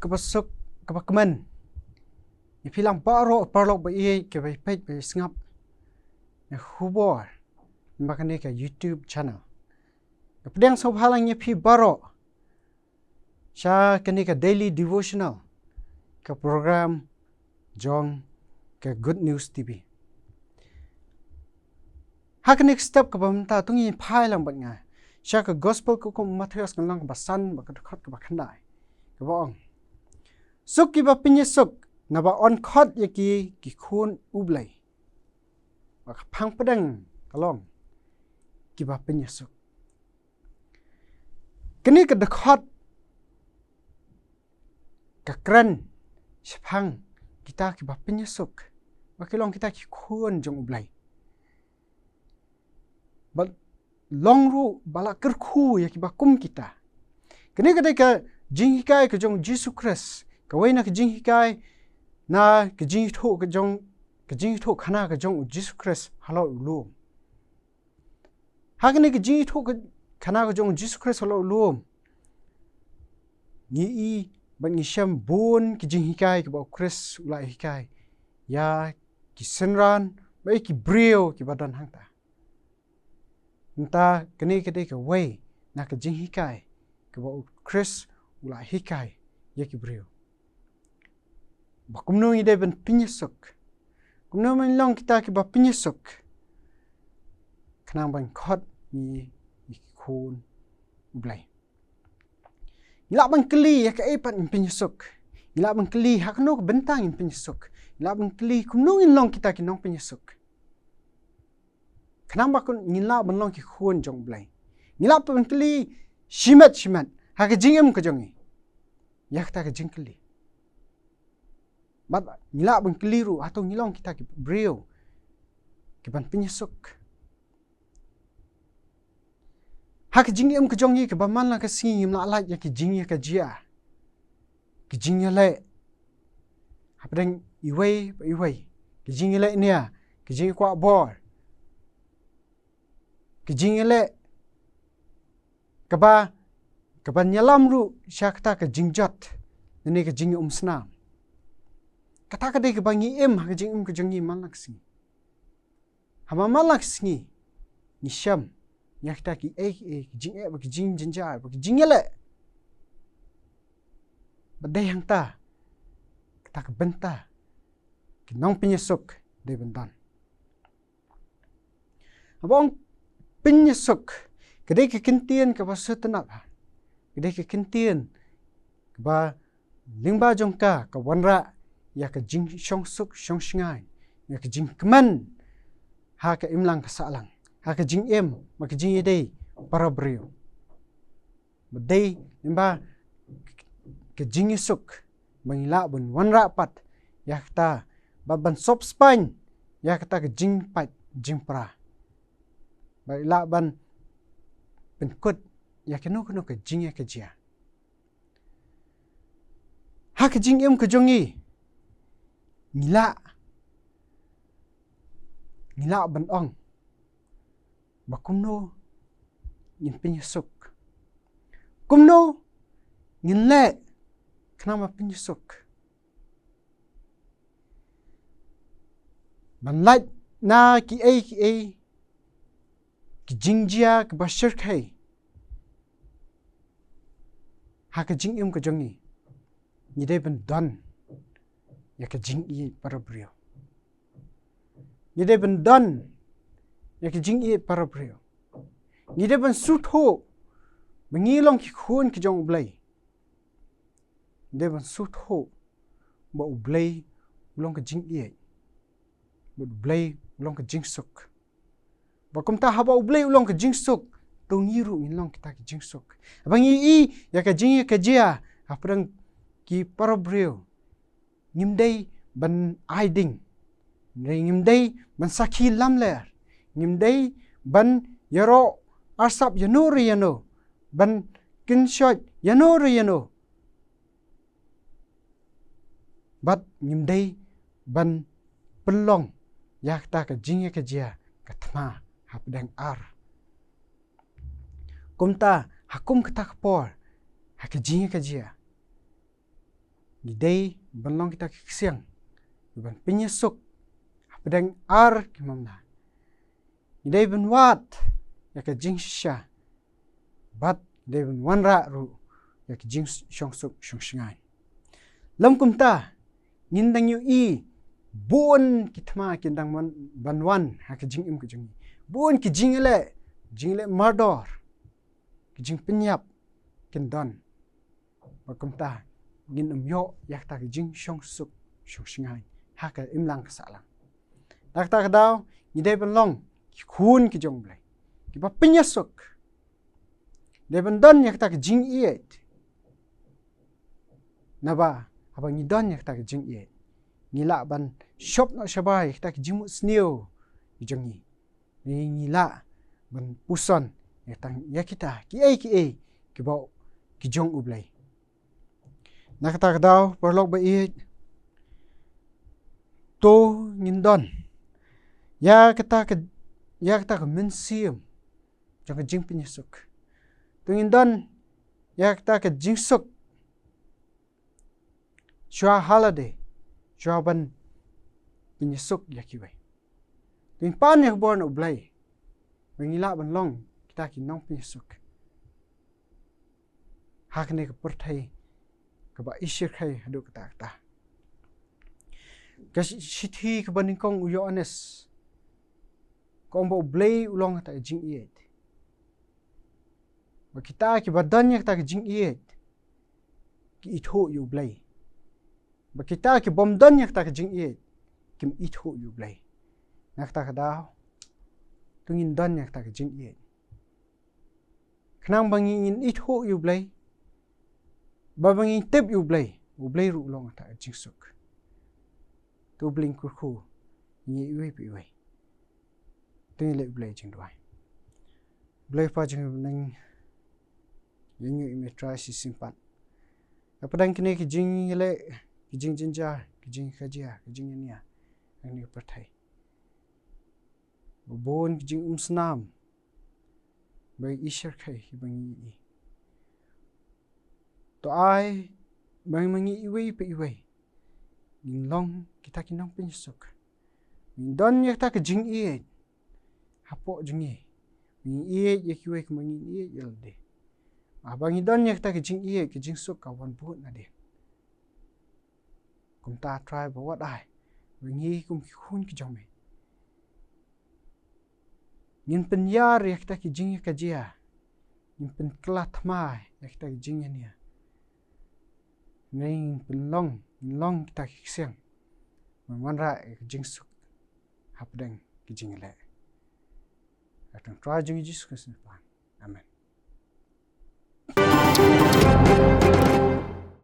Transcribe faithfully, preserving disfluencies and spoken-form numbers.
kaba suk, kaba kmen ïa phi lang baroh paralok ba ïeit, kiba ïeit ba ïeit sngap ïa ka khubor ba kane ka YouTube channel. Ka pdiang sngewbha lang ïa phi baroh sha kane ka daily devotional, ka program jong ka Good News T V. Ha kane ka step kaba mynta to ngin phai lang bad nga sha ka gospel katkum u Mathaios, ka lynnong kaba san bad ka dkhot kaba khyndai, kaba ong: Suk kiba pynïasuk, naba yn khot ïa ki ki khun U Blei. Ba ka phang pdeng ka long kiba pynïasuk. Kane ka dkhot ka kren shaphang kita kiba pynïasuk, ba ki long kita ki khun jong U Blei. Ba long ruh ba la kyrkhu ïa kiba kum kita. Kane ka dei ka jinghikai ka jong u Jisu Khrist, kawei na ka jinghikai, na ka jingïathuh ka jong, ka jingïathuh khana ka jong u Jisu Khrist halor u lum. Ha kane ka jingïathuh ka, khana ka jong u Jisu Khrist halor u lum, ngi i bad ngi shem bun ki jinghikai kiba u Khrist u la hikai ïa ki synran bad ïa ki briew kiba don hangta. Mynta kane ka dei kawei na ka jinghikai kaba u Khrist u la hikai ïa ki briew. Ba kumno ngi dei ban pynïasuk, kumno ban long kita kiba pynïasuk, khnang ban khot ïa ki khun U Blei. Ngi lah ban kylli ïa kaei pat ngin pynïasuk. Ngi lah ban kylli ha kano ka bynta ngin pynïasuk. Ngi lah ban kylli kumno ngin long kita ki nongpynïasuk. Khnang ba ngin lah ban long ki khun jong U Blei. Ngi lah ban kylli shimet shimet ha ka jingim ka jong ngi ïa kata ka jingkylli. Bad ngi lah ban kylli ruh, hato ngi long kita ki briew kiban pynïasuk. Ha ka jingim ka jong ngi kaba man la ka sngi ngim lah lait ïa ki jingïakajia, ki jingïaleh hapdeng iwei pa iwei, ki jingïaleh nia, ki jingïakwah bor, ki jingïaleh kaba, kaba ïalam ruh sha kata ka jingjot ne ka jingïaumsnam. Kata ka dei kaba ngi im ha ka jingim ka jong ngi man la ka sngi. Haba man la ka sngi ngi shem ïa kita kiei kiei, ki jingeh bad ki jingjynjar bad ki jingïaleh. Bad dei hangta kata ka bynta ki nongpynïasuk dei ban don. Haba ong pynïasuk, ka dei ka kyntien kaba sngewtynnat, ka dei ka kyntien kaba lyngba jong ka ka wanrah ïa ka jingshongsuk shongshngaiñ, ïa ka jingkmen ha ka imlang ka sahlang, ha ka jingim bad ka jingïadei para briew. Ba dei lyngba ka jingïasuk ba ngi lah ban wanrah pat ïa kata, ba ban sop spaiñ ïa kata ka jingpait jingpra, ba ngi lah ban pynkut ïa kano kano ka jingïakajia. Ha ka jingim ka jong ngi, ngi lah, ngi lah ban ong ba kumno ngin pynïasuk, kumno ngin leh khnang ban pynïasuk. Ban lait na kiei kiei ki jingjia kiba shyrkhei ha ka jingim ka jong ngi, ngi dei ban don ïa ka jingïeit para briew. Ngi dei ban don ïa ka jingïeit para briew. Ngi dei ban sngewthuh ba ngi long ki khun ki jong U Blei. Ngi dei ban sngewthuh ba U Blei u long ka jingïeit, ba U Blei u long ka jingsuk. Ba kumta haba U Blei u long ka jingsuk, to ngi ruh ngin long kita ki jingsuk. Haba ngi i ïa ka jingïakajia hapdeng ki para briew, ngim dei ban ai ding, ngim dei ban sakhi lamler, ngim dei ban ïaroh arsap ïano re ïano, ban kynshoit ïano re ïano. Bad ngim dei ban pynlong ïa kata ka jingïakajia ka thma hapdeng ar. Kumta ha kum kata ka por, ha ka jingïakajia, Ngi dei ban long kita ki ksiang, ban pynïasuk hapdeng ar ki mamla. Ngi dei ban wad ïa ka jingshisha, bad ngi dei ban wanrah ruh ïa ka jingshong suk shong shngaiñ. Lym kumta, ngin dang ïohi bun ki thma kin dang wan, ban wan ha ka jingim ka jong ngi. Bun ki jingïaleh, jingïaleh mardor, ki jingpynïap kin don. Bad kumta ngin ym ïoh ïa kata ka jingshong suk shong shngaiñ ha ka imlang ka sahlang. Na kata ka daw, ngi dei ban long ki khun ki jong U Blei, kiba pynïasuk. Dei ban don ïa kata ka jingïeit. Naba haba ngi don ïa kata ka jingïeit, ngi lah ban shop noh shabar ïa kata ka jingmut sniew ki jong ngi. Ngi, ngi lah ban puson ïa tang ïa kita kiei kiei kiba ki jong U Blei. Na kata ka daw, paralok ba ïeit, to ngin don ïa kata ka, ïa kata ka mynsiem jong ka jingpynïasuk. To ngin don ïa kata ka jingsuk shuwa ha lade, shuwa ban pynïasuk ïa kiwei. To ngin pan ïa ka bor na U Blei, ba ngi lah ban long kita ki nongpynïasuk ha kane ka pyrthei kaba ishyrkhei haduh katta katta. Ka shi-, shithi kaba nyngkong u Ïoannis ka ong ba U Blei u long kata ka jingïeit. Ba kita kiba don ïa kata ka jingïeit ki ithuh ïa U Blei. Ba kita ki bym don ïa kata ka jingïeit kim ithuh ïa U Blei. Na kata ka daw, to ngin don ïa kata ka jingïeit. Khnang ba ngin ithuh ïa U Blei, ba, ba ngin tip ïa U Blei, U Blei ruh u long kata ka jingsuk. To U Blei un kyrkhu ïa ngi iwei pa iwei. To ngin leit U Blei jingduwai. Blei Kpa jong ngi baneng, ïa ngi ïa me Trai shisien pat. Hapdeng kine ki jingïaleh, ki jingjynjar, ki jingkajia, ki jingïania ha kane ka pyrthei. Ba bun ki jingumsnam ba ishyrkhei ba ngi ïohi. To ai ba ma ngi iwei pa iwei ngin long kita ki nongpynïasuk. Ngin don ïa kata ka jingïeit hapoh jong ngi. Ngin ïeit ïa kiwei kumba ngin ïeit ïa lade. Haba ngi don ïa kata ka jingïeit, ka jingsuk ka wan bud nadien. Kumta Trai ba wat ai ba ngi kum ki khun ki jong me ngin pynïar ïa kita ki jingïakajia, ngin pynkylla thma ïa kita ki jingïania. Ngin pynlong, ngin long kita ki ksiang ban wanrah ïa ka jingsuk hapdeng ki jingïaleh. Ha ka kyrteng Trai jong ngi Jisu Khrist ngi pan.